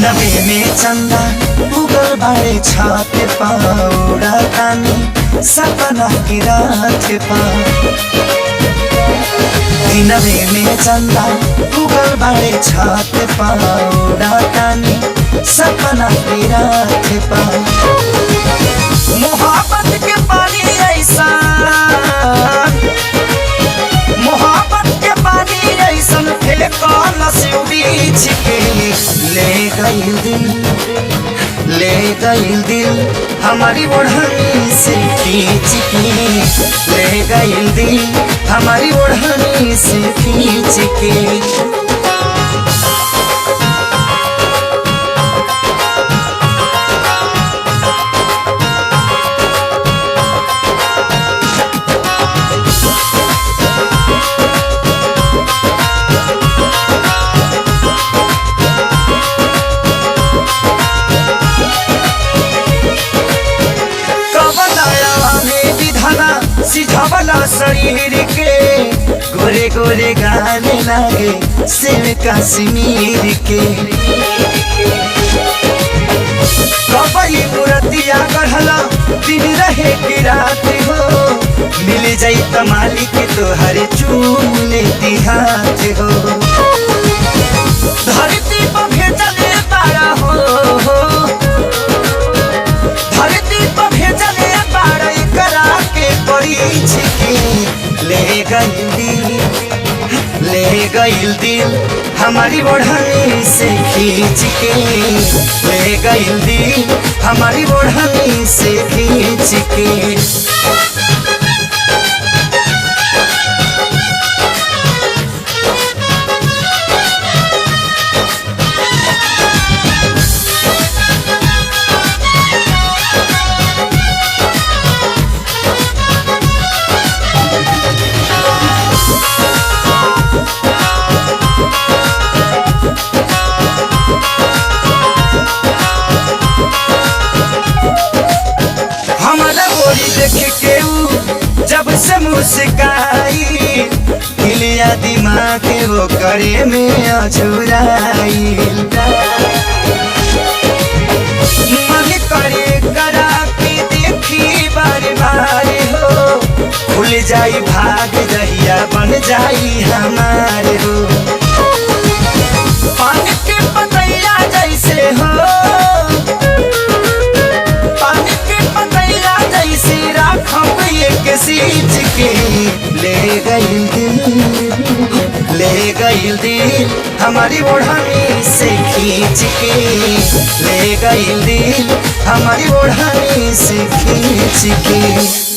दिनवे में चंदा उगल बाड़े छात पाउडा तानी सपना की रात पा। दिनवे में चंदा उगल बाड़े छात पाउडा तानी सपना की रात पा। मोहब्बत के पानी ऐसा, मोहब्बत के पानी ऐसन फेंकल बीच के। ले गइल दिल, ले गइल दिल हमारी ओढ़नी से खींच के। ले गइल दिल हमारी ओढ़नी से खींच के। सिझवला शरीर के गोरे गोरे गाने लागे सिर कश्मीर के। कबई मूर्तिया गढ़ला दिन रहे की रात हो, मिल जाई त मालिक तोहर चूम लेती हाथ हो। धरती पर भेजले तारा हो, धरती पर भेजले तारा करा के परीछ के। ले गइल दिल, ले गइल दिल हमारी ओढ़नी से खींच के। ले गइल दिल हमारी ओढ़नी से खींच के। हमारा गोरी देख के ऊ जब से मुस्काई, दिलिया दिमाग वो करे में अझुराई। मन करे करा के देखी बार बार हो, खुल जाई भाग जहिया बन जाई हमारे हो। पान के पतैया जैसे हो, सींच के। ले गइल दिल, ले गइल दिल हमारी ओढ़नी से खींच के। ले गइल दिल हमारी ओढ़नी से खींच के।